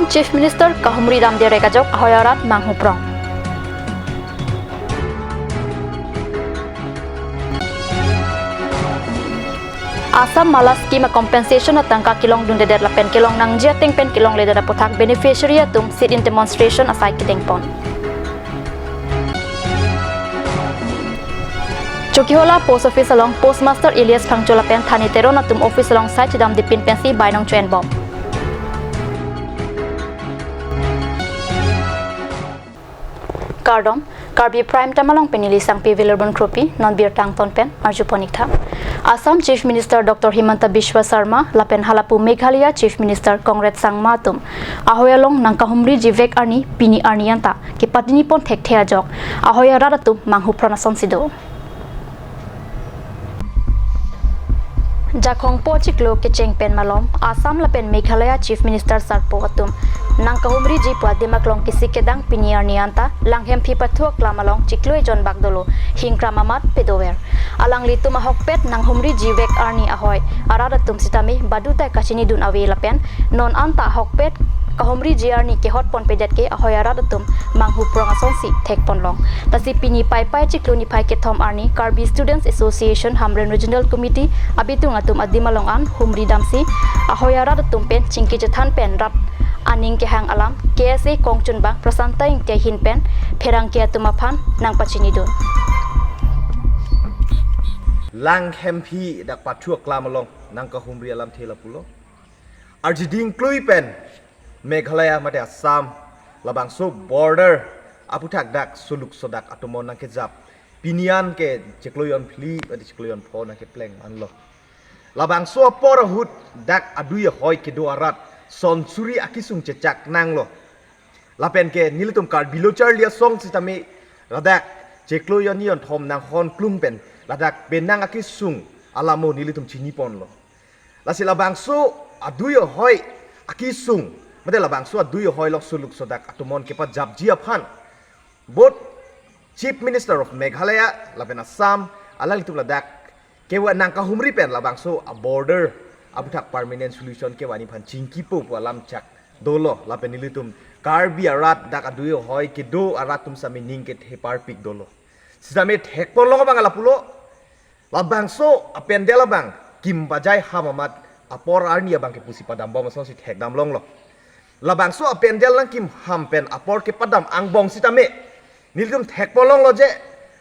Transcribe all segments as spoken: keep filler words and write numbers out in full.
Chief Minister kahumri damde rek ajok ahoi arat manghuprong. Assam Mala Scheme a compensation atangka kelongdundedet lapen kelong nangji ateng pen kelongledet aputhak beneficiary atum sit-in demonstration asai kedengpon. Chokihola Post Office along Postmaster Elias Phangcho lapen Thani Teron atum office along sai chedamde pin pensi bainong cho-enbom. Kardom, Karbi Prime Time along pen neli Sangpi Valerbon Kropi, non birta angton pen arjupon ik tha. Assam Chief Minister Doctor Himanta Biswa Sarma lapen halapu Meghalaya Chief Minister Conrad Sangma atum ahoi along nangkahumriji vek arni pini arni anta kepachinipon thekthe ajok ahoi arat atum manghuprong asonsi do. Jakhong po chiklo kecheng pen malom Assam lapen Meghalaya Chief Minister sarpo atum nangkahumriji pu adim aklong kesik kedang pini arni anta Langhemphi pathu aklam along chiklo ejon bak dolo, hingkram amat pedover. Alanglitum ahokpet nanghumriji vek arni ahoi arat atum sitame baduta kachinidun ave lapen non anta ahokpet kahumriji arni kehotponpedet ke ahoi arat atum manghuprong asonsi thekponlong. Lasi pini Paipai chiklo niphai kethom arni Karbi Students Association Hamren Regional Committee abitung atum adim along an humri damsi ahoi arat atum pen chingki chethan pen rat aning kehang alam K S A kongchunbang Prasanta Ingti ahin pen pherangke atum aphan nangpachinidun. Langhemphi dak pathu aklam along nangkahumri alamthe lapulo. Arjiding klui pen Meghalaya mate Assam labangso border aputhak dak suluk sodak atumon nangkejap pini an ke chiklo jonphli mate chiklo jonpho nangkepleng manlo. Labangso apor ahut dak adui ahoi kedo arat son suri akisung chechak nanglo. Lapen ke nelitum Karbi Lo Charli Asong sitame ladak chiklo jonni jonthom nanghon klung pen ladak penang akisung alamo nelitum chiniponlo. Lasi labangso adui ahoi akisung mate labangso adui ahoi along suluk sodak atumon kepajapji aphan both Chief Minister of Meghalaya lapen Assam alanglitum ladak kewa nangkahumri pen labangso a border aputhak permanent solution kevanji aphan chingkipo pu alam chak dolo. Lapen nelitum Karbi arat dak adui ahoi kedo arat atum sitame ning kethe parpik dolo. Sitame thekponlong abang lapulo. Labangso apendel abang kim bajai ham amat apor arni abang ke pusi padambom asonsi thekdamlonglo. Labangso apendel nangkim ham pen apor kepadam angbong sitame nelitum thekponlonglo je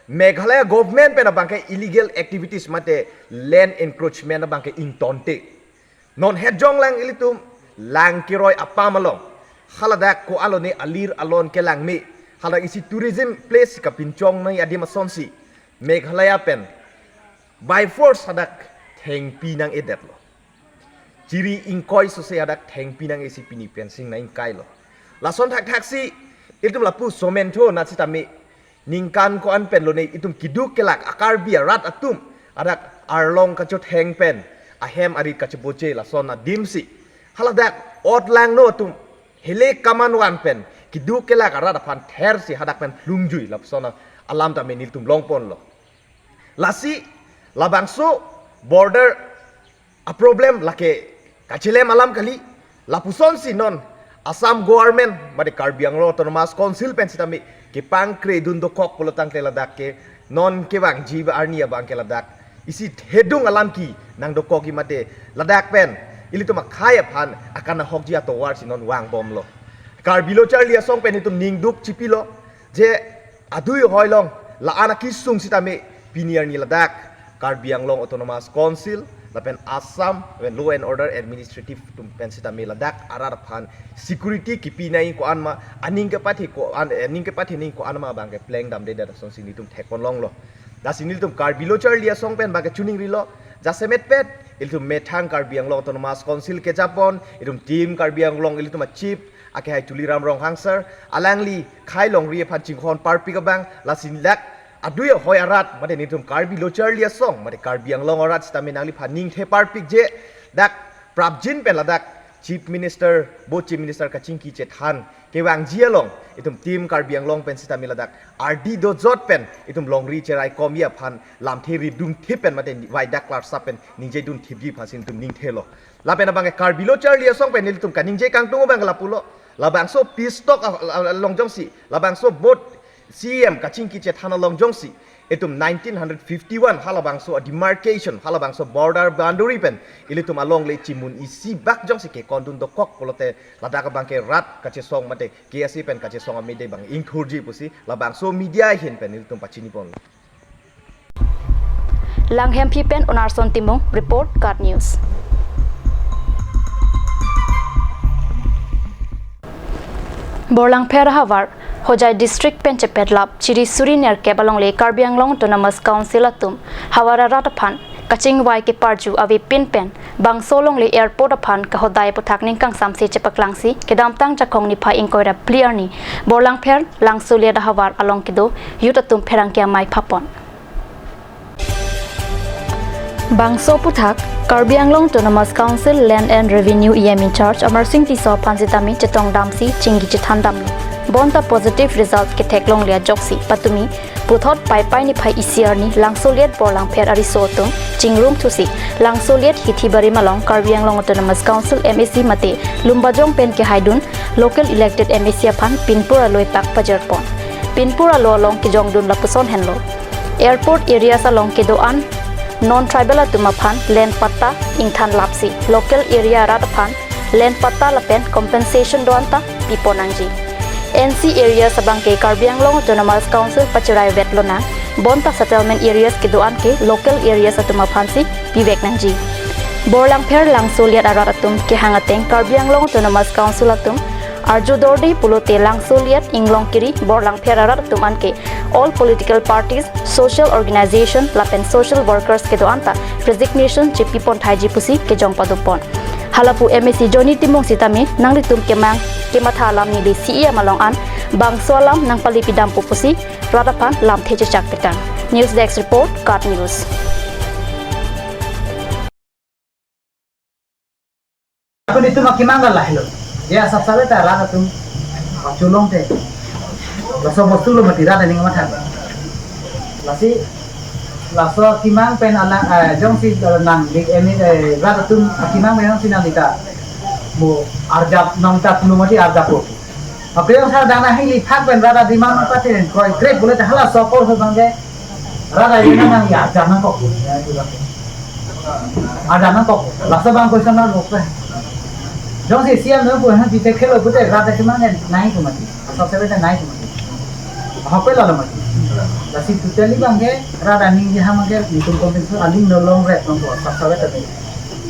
Meghalaya government pen abang ke illegal activities mate land encroachment abang ke ingtonte. Non het jonglang ilitum Lang Kiroi apam along haladak ko-an lone alir alon kelangme, haladak isi tourism place kapinchong nai adim asonsi Meghalaya pen by force hadak thengpi nang-edetlo. Chiri ingkoi sose hadak thengpi nang-esi pini pen sing nang-ingkailo. Lason thakthaksi ilitum lapu somentho nat sitame ningkan ko-an pen lone itum keduk kelak a Karbi arat atum hadak arlong kachotheng pen ahem arit kachoboche lason adimsi haladak otlangno atum hele kamanvan pen keduk kelak arat aphan thersi hadak pen lhungjui lapuson alam tame nelitum longponlo. Lasi labangso border a problem lake kachelem alam kali, lapusonsi non Assam government mate Karbi Anglong Autonomous Council pen sitame kepangkredun dokok pulo tangte ladak ke non kevangji ba arni abang ke ladak isi thedung alam ke nangdokokji mate ladak pen ilitum akhei aphan akan ahokji atovarsi non vangbomlo. Karbi Lo Charli Asong pen itum ningduk chipilo je adui ahoi along la-an akisung sitame pini arni ladak Karbi Anglong Autonomous Council lapen Assam lapen Law and Order Administrative atum pen sitame ladak arat aphan security kepi nai ko-an ma aning kepathe ko-an, eh, aning kepathe nai ko-an ma abang ke plengdamdedet asonsi nelitum thekponlonglo. Lasi nelitum Karbi Lo Charli Asong pen abang ke chiningrilo, jasemetpet ilitum methang Karbi Anglong Autonomous Council kejapon, itum team Karbi Anglong ilitum a chief akehai Tuliram Ronghang sir, alangli khei longri aphan chinghon parpik abang, lasi dak adui ahoi arat mate nelitum Karbi Lo Charli Asong mate Karbi Anglong arat sitame nangliphan ningthe parpik je dak prapjin pen ladak Chief Minister, both Chief Minister kachingki chethan kevangji along itum team Karbi Anglong pen sitame ladak ardi dojot pen itum longri cherai komji aphan lamthe ridunthip pen mate vai dak klarsap pen ningjeidunthipji aphansi itum ningthelo. Lapen abang ke Karbi Lo Charli Asong pen nelitum kaningje kangtung abang ke lapulo. Labangso peace talk a, a, along jongsi, labangso vote C E M kachingki chethan along jongsi, itum nineteen hundred fifty-one halabangso a demarcation, halabangso border boundary pen ilitum alongle chimun isi bak jongsi kekondun dokok pulote ladak abangke rat kachesong mate K S A pen kachesong amide abang ingthurji pusi labangso media ahin pen ilitum pachinipon. Langhemphi pen Onarson Timung, report, KAT News. Borlangpher ahavar, Hojai District pen chepetlap, chiri suri nerkep alongle Karbi Anglong Autonomous Council atum havar arat aphan kachingvai keparju avepin pen bangso alongle airport aphan kahodai aputhak ningkang samse chepaklangsi kedamtang Jakhong niphai ingkoi ra phli arni Borlangpher Langsoliet ahavar along kedo youth atum pherangke amei phapon. Bangso aputhak Karbi Anglong Autonomous Council Land and Revenue E M in charge Amarsing Tisso aphan sitame chetongdamsi chingki chethandamlo. Bonta positive result ketheklongle ajoksi patumi puthot Paipai niphai isi arni Langsoliet Borlangpher ariso atum chingrum thusi Langsoliet Hithi Barim along Karbi Anglong Autonomous Council M A C mate Lumbajong pen kehaidun local elected M A C aphan pinpur alo epak pajirpon. Pinpur alo along kejongdun lapuson henlo. Airport areas along kedo-an non-tribal atum aphan land patta ingthan lapsi local area arat aphan land patta lapen compensation do-an ta pipon nangji. N C areas abangke Karbi Anglong Autonomous Council pachirai vetlonang, bonta settlement areas kedo-an ke local areas atum aphansi pivek nangji. Borlangpher Langsoliet arat atum kehang ateng Karbi Anglong Autonomous Council atum arjudorde pulote Langsoliet, Inglongkiri, Borlangpher arat atum anke all political parties, social organization lapen social workers kedo-an ta resignation chepipon thaiji pusi kejong padopon. Halapu M A C Johnny Timung sitame nanglitum kemang kematha alam neli C E M along an bangso alam nangpale pidampo pusi rat aphan lamthe chechak petang. News Desk Report, KAT News. Ako dito makimanggal lahelo. Ya, sapsap ta rat atum pachulong te. Laso bostu lo mati rat aning matha. Lasi laso kimang pen alang, eh, jongsi, eh, nang di emi, eh, rat atum kimang pen jongsi nang dita mo arjap nang ta pulo mati arjap po. Ako jongsi dana hili phak pen rat adimang pati ren kroi krep bule ta hala sokor ho bangke. Rat ayu nang ya arjap nangkok. Arjap nangkok. Laso bang question mark rok pe. Jongsi C E M nang pu han pite khelo pute rat kimang nai kumati. Asap sebe ta nai kumati. Ahok pe lalo mati. Lasi totally bangke rat aning di hamangke nitum kompensasi aling no long rep nangkok. Asap sebe ta nai.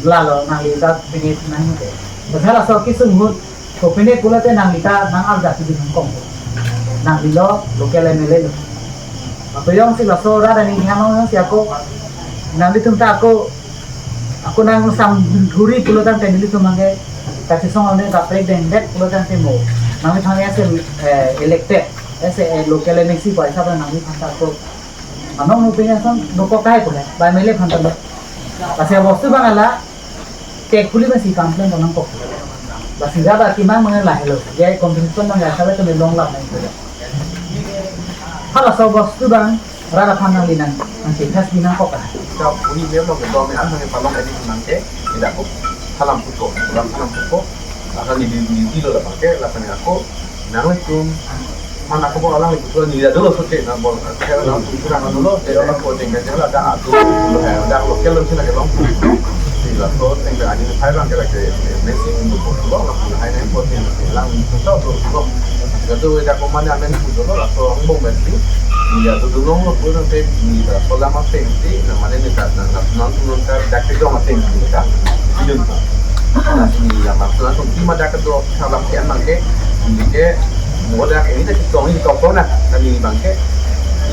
Lalo nangli rat pini nai mate. Basa laso kisung hut. Kopine pulote nangli ta nang arjap pidi nangkok. Nangli lo local M L A lo. Ako jongsi laso rat aning hama si ako nanglitum ta ako, ako nang samthuri pulotangte nelitum mangke kachesong ane kaprek dengdet pulotangte mo. Nangliphan as a, eh, elected, as a, eh, local M A C paisa pa nangliphan ta ako. Anong nupeng ason dokok kahai pule, ba M L A aphan ta lo. Lasi bostu bang ala, tek puli masi complain ko nangkok. Lasi rat akimang mangke lahelo. Ya compensation nang ya sabe to long lap nang pule. Halaso bostu bang, rat aphan nangli nang, nangsi khas di nangkok kahai. Ka puni me lo ke do me an nang palong edi nangke, tidak ko. Halam puko, halam, halam puko. Akan di, di, di lo la pake, la pake ako. Nangtum, mana ako bol alang itu ni ada dulu sote na bol. Kaya na itu na dulu, dia orang ko ting dia ada atu dulu ya, ada local dulu sih lagi long. Sila so ting dia ada hai bang kira kira mesi itu dulu, lo na pun hai na ko ting lang itu tahu dulu. Jadi dia ko mana amen itu dulu lah, so ang bom mesi. Ni ada dulu lo pun nanti ni ada pola masing sih, na mana ni tak na na non non tak dak ke dong masing sih kan. Itu. Ni ya maksudnya tuh cuma dak ke dong Salam ke anang ke, ini ke, mo dak ini dak kitong ini toko na, kami bangke,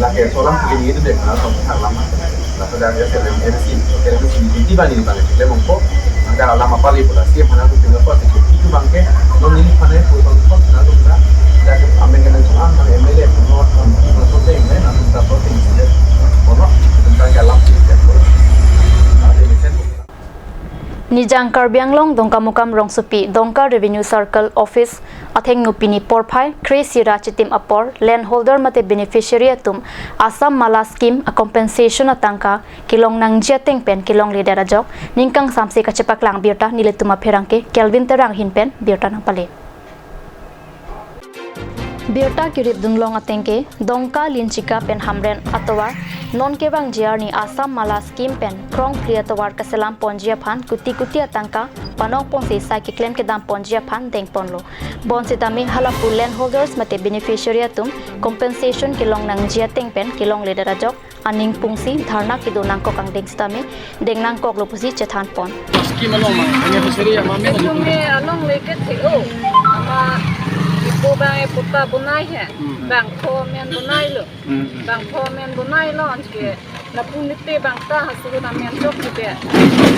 lake solam ke ini itu deh, karena toko salam. Laso dak ya ke M C, ke M C di di bani bangke, le mongko, ada lama pali pula, siap mana tuh tinggal apa, itu bangke, non ini mana itu bangke, nah tuh dah, dah ambil kena cuma, mana M L A, no, no, no, so ting, eh, nah, tuh so ting, sih, kono, tentang ke alam sih, ya, ada desain. Nijang Karbi Anglong Dongkamukam rongsopi Dongka Revenue Circle Office athengno pini porphai kre-isi ra chitim apor landholder mate beneficiary atum Assam Mala Scheme a compensation atangka kelong nangji ateng pen kelongledet ajok ningkang samse kachepaklang birta nelitum apherangke Kelvin Terang ahin pen birta nangpale. Birta kirip dunlong atengke, Dongka, Linchika pen Hamren atovar non kevangji arni Assam Mala Scheme pen krong phli atovar kaselam ponji aphan kuti kuti atangka panong ponsi sai keklem kedam ponji aphan dengponlo. Bonsitame halapu land holders mate beneficiary atum compensation kelong nangji ateng pen kelongledet ajok aning pungsi dharna kedo nangkok angdeng sitame deng nangkoklo pusi chethanpon. Scheme along ma, beneficiary ama men Itum along. Alongle kethe-o. Ama ipo bang e patta bonai he. Hmm. Bangpho amen bonailo. Hmm. Bangpho amen bonailo anke lapu nite bang ta hasuhut amen jok kebe.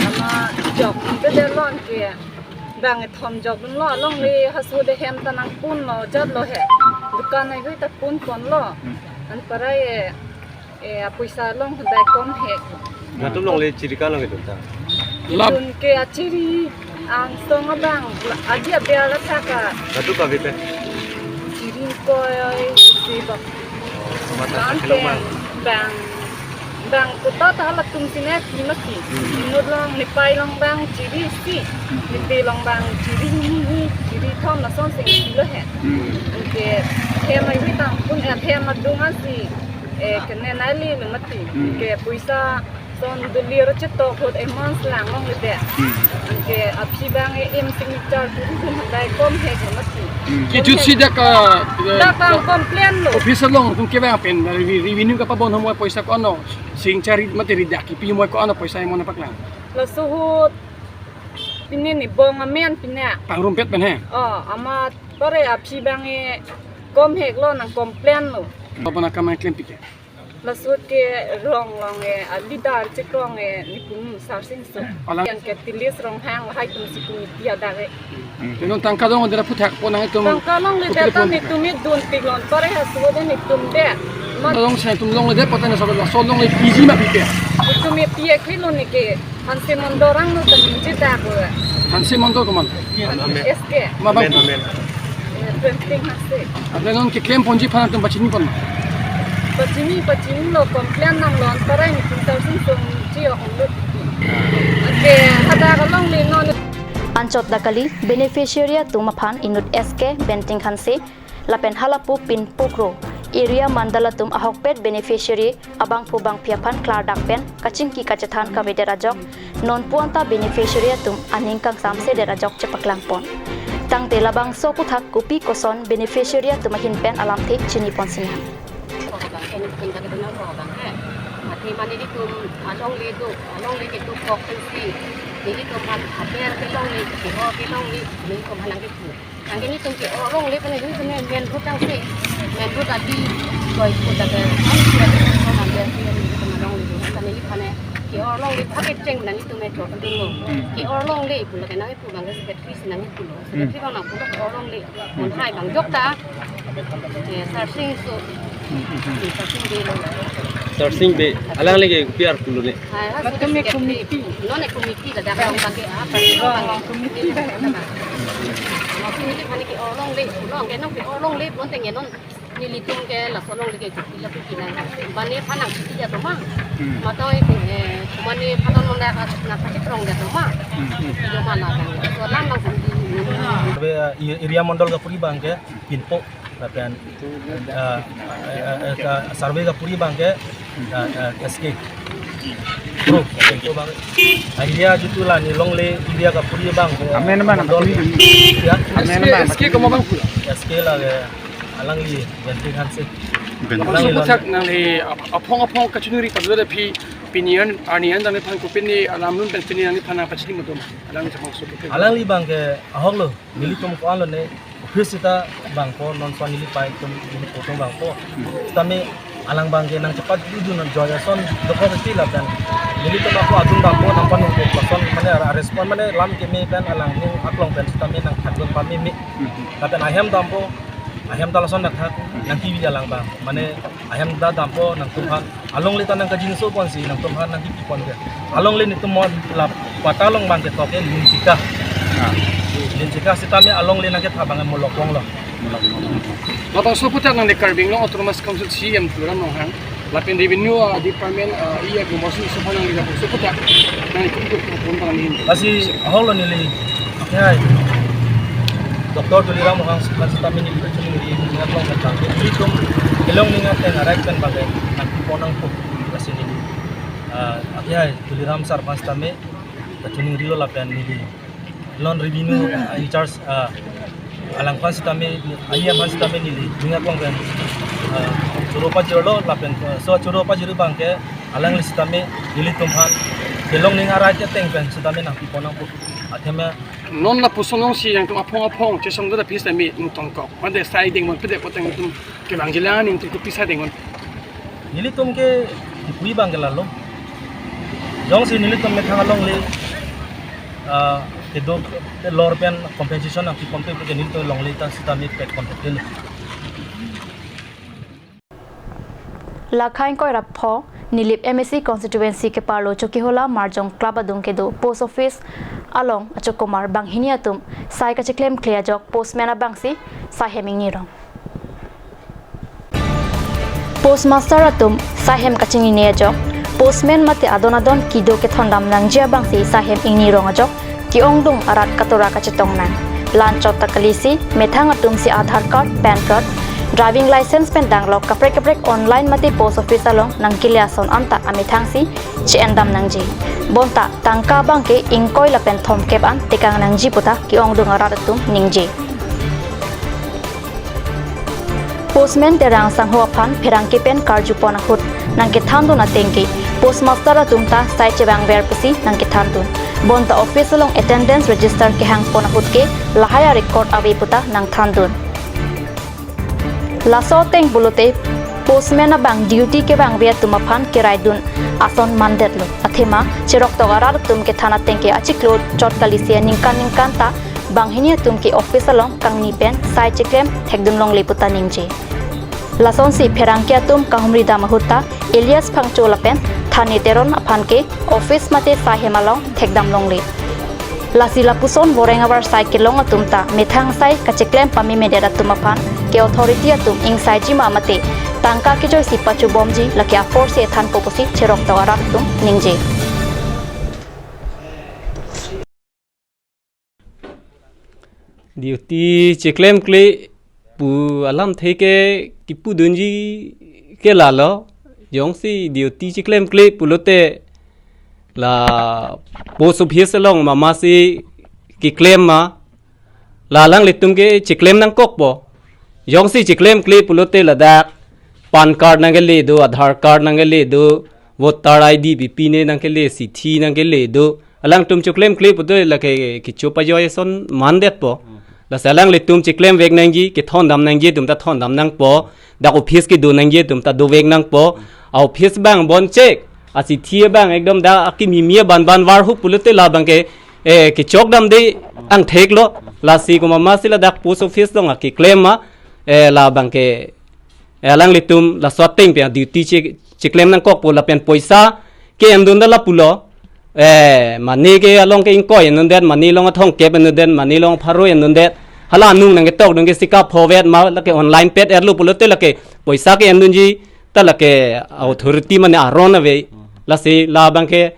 Ama jok kebe delon ke. Bang e thom jok dunlo alongle hasuhut ahem ta nangpunlo jatlo he. Dukan ai hui ta punponlo. Hmm. Anparai e, e, apoisa along daikom he. Latum longle chiri ka longle dun ta. Lap. Dun ke achiri angsong abang aji aber la thaka. Latum ka bete. Chiri koi si bang. Mata bang sakit ke bang. Bang, bang kota ta latum sine ki mati. Hmm. Inut long Nepal long bang chiri si. Hmm. Nepe long bang chiri hini, chiri thom lason sing kilo he. Hmm. Anke hem ai hui tangpun, eh, hem adung asi. Eh, kene nali lo mati. Hmm. Ke poisa son duli ro chetok hot emons lang longle de. Hmm. Anke aphi bang e em signature turu hum daikom he ke mati. Hmm. Kejut si dak, eh, dak bang complain lo. Office along tum kevang pen, re-, revenue kapabon hom poisa ko-an lo. Signature mate ri dak kipi hom ko-an lo poisa emon paklang. Lasuhut pine ni bong amen pine. Pangrumpet pen he. Oh, ama pare aphi bang e kom hek lo nang complain lo. Apa na kamang klem pike? Lasuhut ke rong long e, a leader chekrong e, netum Sarsing Ingso. Alang. Yang ke Tilis Ronghang, lahai atum si committee adak e. Hmm. Te non tangka dong dera puthak pon nangtum. Tangka longle kupit deta pon. Netum e dun piklon pare hasuhut netum de. Man. Dong sai tum longle de pata na sabala so longle P G ma pipe. Netum e P K lo ne ke. Hanse Mondol rang no ta ningje ta ko. Hanse Mondol koman? S K. Ma bang. Amen, amen. Eh, Benting Hanse. Ante non keklem ponji aphan atum pachini pon. Pachini, pachini lo complain nanglo anparai netum Sarsing Ingso chi ok lo. Ante hadak alongle non. Anchot dak kali beneficiary atum aphan inut S K Benting Hanse lapen halapu pinpukro area mandal atum ahokpet beneficiary abangphu bangphi aphan klardak pen kachingki kachethan kavedet ajok non puanta beneficiary atum aning kangsamsedet ajok chepaklangpon. Tangte labangso aputhak kopi koson beneficiary atum ahin pen alamthe chinipon sinang. Ko bang ke netum ta kedona ko bang ke. Mati mane netum alongle do, alongle kedo kok pensi. Netum aphan aber ke longle, ke-or ke longle, netum aphan nangkepu. Anke netum ke-or longle pen netum ke main road tangsi. Main road adi koi ko ta ke. An kira ke ko nang dia ke netum alongle do. Kan nephan ke-or longle paket cheng na netum e chot dun lo. Hmm. Ke-or longle pu lake nangkepu bang ke secretary si nangkepu lo. Hmm. Secretary bang nangpu lo ke-or longle. Mon hai bang jok ta. Eh, Sarsing Ingso. Hmm, hmm, hmm. Eh, Sarsing Bey lo. Sarsing Bey. Alang lagi P R pulo ne. Hai, ha, latum e secretary. Committee. Non e committee ladak long lagi apa? Oh, committee dah. Maksud ini kan ke-or longle, long ke non ke-or longle, bonta nge non nelitum ke laso longle ke juti la putih nang. Mane aphan nangkiti atum ma. Hmm. Matoi, eh, mane aphan non nang nangkiti rong atum ma. Hmm, hmm. Yo mana kan. So lam langsung di. Tapi, eh, area Mondol kapuri bang ke pinpo. Lapen, eh, eh, eh, ka survey kapuri bang ke, eh, eh, S K. Bro, itu bang. Area jutu la ne longle area kapuri bang ke. Amen bang, Mondol. Amen. Ya. Amen bang. S K komat bang pula. S K la ke alangli Benting Hanse. Benting. Alangli laputhak nangli ap-, aphong aphong kachiningri padu da phi pini an, arni an dang nephan ko pini alam nun pen pini an nephan pachini matum. Alang chapang so pute. Alangli bang ke ahok lo. Nelitum ko-an lo ne, office sita bangpo, non son neli pai tum, neli po tum bangpo. Tame alang bang ke nangchepat dudu non joy ason dokok iti lapen. Nelitum ako adun dampo, nangpanung ko lason, mane ara respond, mane lam keme pen alang ning aklong pen sitame nangthak dun pameme. Lapen ahem dampo, ahem ta lason nangthak, nangkibi alang bang. Mane ahem ta dampo, nangtum aphan alongle ta nangkajinso ponsi nangtum aphan nangkipi pon ke. Alongle netum mon la patta along bang ke toke Linchika. Ah. Linchika sitame alongle nangketha bang Molokong lo. Molokong. Labangso aputhak nangli Karbi Anglong Autonomous Council C E M Tuliram Ronghang lapen revenue, ah, department, ah, iya gumos ni sopan nangli labangso aputhak nangli kum kum pon pang ni. Lasi ahok lo neli. Hai. Doctor Tuliram Ronghang aphan sitame neli kachiningri ning aklong pen abangke nelitum kelong ning ateng arai pen abangke nangpi pon nangpo, lasi neli, ah, akhai Tuliram sir aphan sitame kachiningrilo lapen neli non revenue, ah, in charge, ah, alangphan sitame, ahi aphan sitame neli ning aklong pen, ah, choro pajirlo lapen, ah, so choro pajir abangke alangli sitame nelitum aphan kelong ning arai ateng pen sitame nangpi pon nangpo. Athema non lapuson alongsi nangtum aphong aphong chesong do ta pis tame nangtongkok. Mate sai dengpon pede koteng nangtum kevang jila nangtum kopi sai dengpon. Nelitum ke pui abangke lalo. Jongsi nelitum methang alongle, ah, kedo lor pen compensation nangpi ponpe pu ke nelitum alongle ta sitame pet kontok delo. Lakha ingkoi ra pho Nilip M A C constituency keparlo Chokihola Marjong Club adung kedo post office along achokomar banghini atum sai kacheklemkle ajok postman abangsi saihem ingnirong. Postmaster atum saihem kachinine ajok postman mate adon adon kedo kethondam nangji abangsi saihem ingnirong ajok ke-ongdung arat katora kachetong nang. La-anchot ta kalisi methang atumsi Aadhaar card, PAN card, driving license pen danglok kaprek kaprek online mate post office along nangkele ason anta amethangsi che-endam nangji. Bonta tangka abangke ingkoi lapen thomkep an tekang nangji puta ke-ongdung arat atum ningje. Postman Terang Sangho aphan pherangke pen karjupon ahut nangkethandun atengke postmaster atum ta sai chevangver pusi nangkethandun. Bonta office along attendance register kehangpon ahut ke lahai a-record ave puta nangthandun. Laso ateng pulote postman abang duty kevangve atum aphan keraidun ason mandetlo. Athema cheroktok arat atum kethan atengke achiklo chot kalisi aningkan ningkan ta banghini atum ke office along kangni pen sai cheklem thekdun longle puta ningje. Lasonsi pherangke atum kahumri dam ahut ta alias Phangcho lapen Thane Teron aphan ke office mate saihem along thekdam longle. Lasi lapuson voreng avar sai kelong atum ta methang sai kacheklem pamemedet atum aphan ke authority atum ingsaiji ma mate tangka kejoisi pachobomji lake apor si ethanpo pusi cheroktok arat atum ningje. Duty cheklemkle pu alamthe ke kipudunji ke lalo. Jongsi duty cheklemkle pulote la post office along mamasi keklem ma, la alanglitum ke cheklem nangkokpo. Jongsi cheklemkle pulote ladak PAN card nangkele do, Aadhaar card nangkele do, voter I D bipine nangkele, sithi nangkele do. Alangtum cheklemkle pulote lake kecho pajoi ason mandetpo. Lasi alanglitum cheklemvek nangji, kethondam nangji atum ta thondam nangpo. Dak office kedo nangji atum ta dovek nangpo. A-office abang bonchek, asithi abang ekdom dak akimi abang ban varhup pulote labangke, eh, kechokdamde angtheklo. Lasi komatmasi ladak post office along akeklem ma, eh, labangke, eh, alanglitum laso ateng pen duty che, cheklem nangkokpo lapen poisa ke-endun da lapulo. Eh, mane ke along ke ingkoi endundet, mane along athomkep endundet, mane along pharo endundet. Hala anung nangketokdun ke sikap phovet ma lake online pet erlo pulote lake poisa ke-endunji ta lake authority mane aron ave. Lasi labangke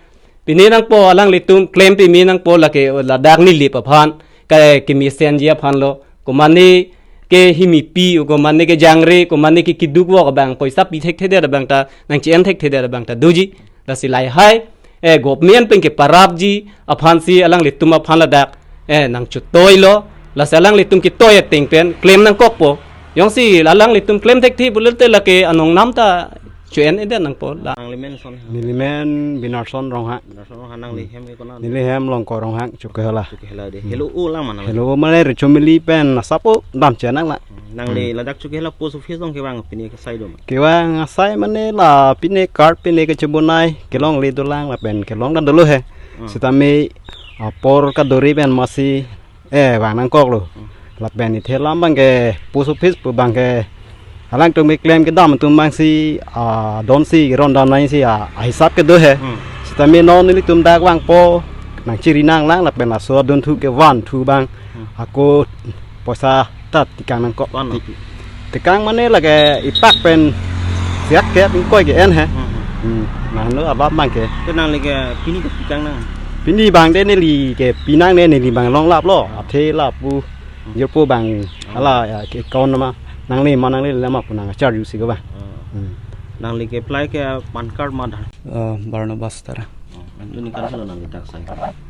pine nangpo alanglitum klem pime nangpo lake ladak Nilip aphan ke kemesenji aphanlo. Komane ke himipi, komane ke jangre, komane ke keduk vok abang poisa pi thekthedet abang ta nangche-en thekthedet abang ta doji. Lasi lahai, eh, government pen keparapji aphansi alanglitum aphan ladak, eh, nangchotoilo. Lasi alanglitum ketoi ateng pen klem nangkokpo. Jongsi alanglitum klem thekthe pulote lake anong nam ta cho-en-edet nangpo la. Nangli men son ha? Neli men Binarson Ronghang. Binarson Ronghang, nangli hem ke konat? Neli hem Longko Ronghang, Chokihola. Chokihola de. Hmm. Helo-o lang mana? Helo-o mane Rechomili pen asap-o dam chenang la. Nangli, hmm, ladak Chokihola post office along kevang pine ke sai do ma? Kevang asai mane la pine card pine kechebonai kelongle dolang lapen kelong dan dolo he. Hmm. Sitame apor kadori pen masi eh, vang nangkoklo. Hmm. Lapen ithe alam abangke post office pu abangke alangtum keklem kedam atum abangsi, ah, donsi keron dam nangsi, ah, ahisap kedo he. Hmm. Sitame non nelitum dak vangpo nangchiri nanglang lapen laso adunthu kevan thu abang. Hmm. Ako poisa ta tekang nangkok. Van. Ti-, tekang mane lake ipak pen siak ke ingkoi ke-en he. Hmm. Hmm. Nanglo abang abangke. Ke nangli ke pini ke tekang nang? Pini abang de neli ke pinang de neli abang longlaplo. Athe lapu Jirpo abang, oh, hala ya, ke account nama, nangli ma nangli lama pu nang charge usi ko ba. Oh. Hmm. Nangli ke apply ke PAN card ma Aadhaar? Uh, Barnabas Terang. Oh, nangli ningkan selo nangli dak sai?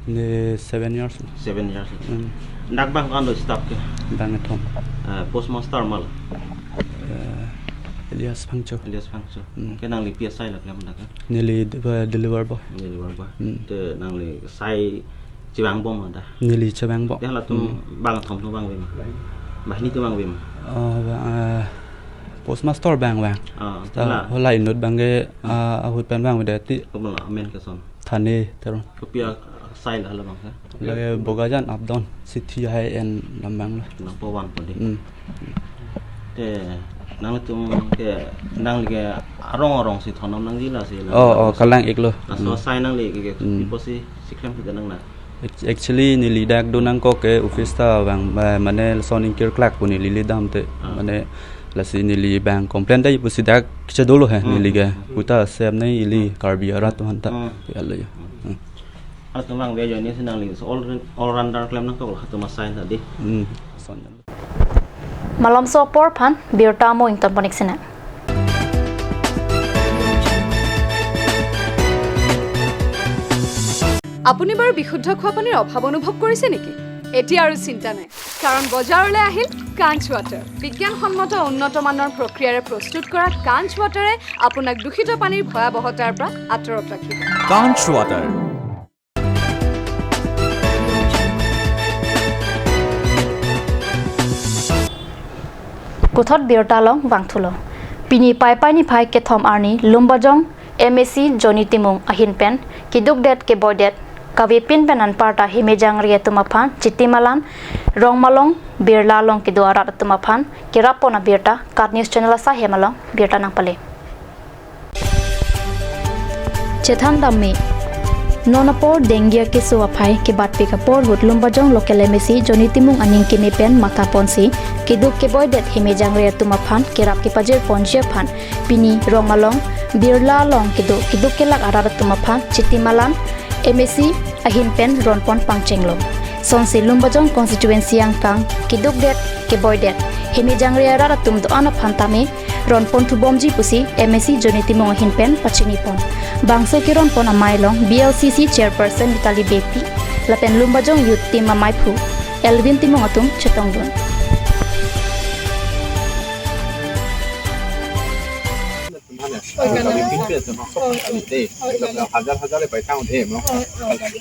Ni seven years. Seven years. Hmm. Dak bang ko-an lo staff ke? Bang kethom. Eh, postmaster ma lo? Eh, Elias Phangcho. Elias Phangcho. Hmm. Ke nangli pi asai lo klem dak ke? Neli de-, eh, deliver boy. Deliver boy. Hmm. Te nangli sai chevang bom ma dak? Neli chevang bom. Te halatum, hmm, bang kethom atum vangve ma? Banghini atum vangve ma? Oh, ba-, eh, postmaster abang vang. Ah, ta hala, hala inut abang ke, ah, ahut pen vangvedet ti. Komat lo amen ke son? Thane Teron. Kopi asai lo hala abang ke? Lake Bokajan up down, City High and Lambang lo. Nangpo vanpo dei. Hmm. Te nangtum ke, nangli ke arong arong si thondam nangji lasi la. Oh, oh, kalang-ik lo. Laso, hmm, asai nangli ke, ke, hmm, kopi pusi si klemkledet nang na? Ac-, actually neli dak do nangkok ke office ta vang, eh, mane lason ingkir klak pu neli le dam te. Ah. Mane lasi neli bang complain dai pusi dak kedo lo he, hmm, neli ke. Hmm. Puta sem nai ili, hmm, Karbi arat atum aphanta. Hmm. Ya lo ya. Hmm. Hmm. Halatum vangve ajoine si nangli so all, all rounder klem nangkok lo halatum asai ta dei. Hmm. Son. Malomso apor aphan birta amo ingtonpon-ik sinang. আপুনি বাৰু বিশুদ্ধ খোৱা পানীৰ অভাৱ অনুভৱ কৰিছে নেকি? এতিয়া আৰু চিন্তা নাই, কাৰণ বজাৰলৈ আহিল কাঞ্চ ৱাটাৰ। বিজ্ঞানসন্মত উন্নত মানৰ প্ৰক্ৰিয়াৰে প্ৰস্তুত কৰা কাঞ্চ ৱাটাৰে আপোনাক দূষিত পানীৰ ভয়াৱহতাৰ পৰা আঁতৰত ৰাখিব। কাঞ্চ water. Puthot birta along vangthulo. Pini Paipai niphai kethom arni Lumbajong M A C Johnny Timung ahin pen kedukdet keboidet kavepin pen anparta Himejangri atum aphan Chitimalan, Rongmalong, Birla along kedo arat atum aphan kerappon abirta KAT News Channel asai hem along birta nangpale. Chethan dam me. Non apor dengue keso aphai kebatpik apor ahut Lumbajong local M A C Johnny Timung aning keme pen mathaponsi keduk keboidet Himejangri atum aphan kerap kepajirponji aphan pini Rongmalong, Birla along kedo keduk kelak arat atum aphan Chitimalan M A C ahin pen ronpon pangchenglo. Sonsi Lumbajong constituency angkang kedukdet keboidet Himejangri arat atum do-an aphan tame ronpon thubomji pusi M A C Johnny Timung ahin pen pachinipon. Bangso keronpon amei along B L C C chairperson Mitali Beypi lapen Lumbajong youth team ameiphu Elvin Timung atum chetongdun. Hajar hajar le paitang un-e mo.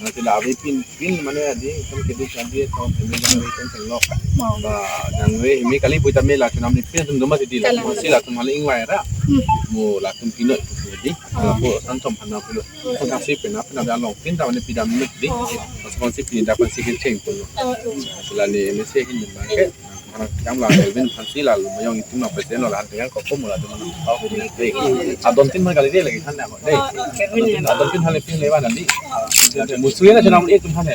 Nanti la avepin pin mane adi kan keduk adi tong pin jang le kan tenglok. Ba jang le himi kali buita me latum namni pin atum doma sidi latum si latum hali ingvai ra. Mo latum pinoi sidi. Lapu sansom hana pulo. Ko kasi pin apin ada long pin ta mane pidam nuk di. Mas konsi pin dapat sikin cheng pulo. Sila ni M A C hin bangke. Anak jam la Elvin aphansi la Lumbajong itum na president lo la dengan koko mula tu mana. Adon tin mah kali dia lagi kan nama. Dei. Adon tin hale pin lewa nandi. Musuh ya na chenam ek tum hane.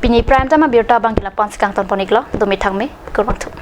Pini Prime Time abirta abang ke la-an si kangtonpon-iklo, dumi thangme, kurvangthu.